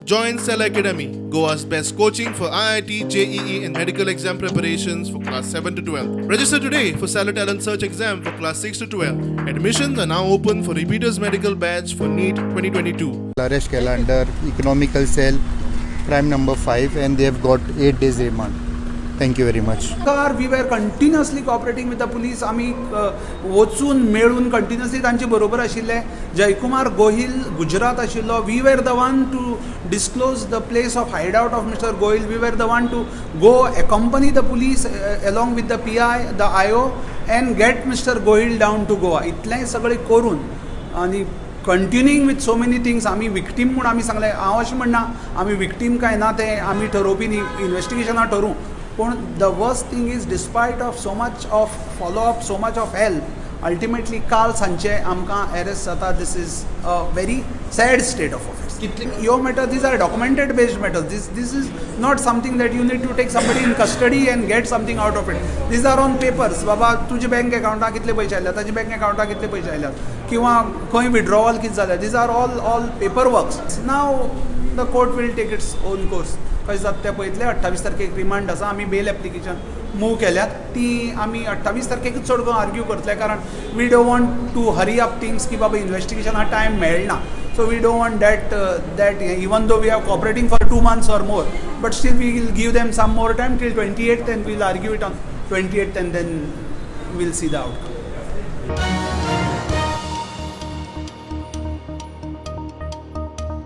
Join Cell Academy, Goa's best coaching for IIT, JEE, and medical exam preparations for class 7 to 12. Register today for Stellar Talent Search exam for class 6 to 12. Admissions are now open for repeaters medical batch for NEET 2022. Arrest केला under economical cell, crime number 5, and they have got 8 days remand. Thank you very much. Car we were continuously cooperating with the police. आमी वचून मेळून continuously तांचे बरोबर आशिल्ले. जयकुमार गोहील गुजरात आशिल्लो. We were the one to disclose the place of hide out of Mister Gohil. We were the one to go accompany the police along with the PI, the IO, and get Mister Gohil down to Goa. इतलें सगळें करून आनी continuing with so many things, आमी victim म्हूण आमी सांगलें. हांव अशें म्हणना आमी विक्टीम काय ना, तें आमी ठरोवपी न्ही, इन्वेस्टिगेशनां ठरूं. पूण the worst thing is, despite of so much of follow up, so much of help, ultimately काल सांजचे आमकां एरेस्ट जाता. This is a very sad state of affairs. ह्यो matter, these are documented based matters. This is not something that you need to take somebody in custody and get something out of it. These are on papers. बाबा, तुजे bank अकाउंटाक कितले पयशे आयल्यात, ताजे bank अकाउंटाक कितले पयशे आयल्यात किंवा खंय विड्रॉवल कितें जालें, these are all paper works. Now the court will take its own course. कशें जाता तें पळयतले. 28 तारखेक रिमांड आसा. आमी बेल एप्लिकेशन मूव केल्यात. ती आमी 28 तारखेकूच चड करून आर्ग्यू करतले, कारण we don't want to hurry up things की बाबा इन्वेस्टिगेशना टायम मेळना. So we don't want that even though we are cooperating for 2 months or more, but still we will give them some more time till 28th, and we'll argue it on 28th, and then we'll see the outcome.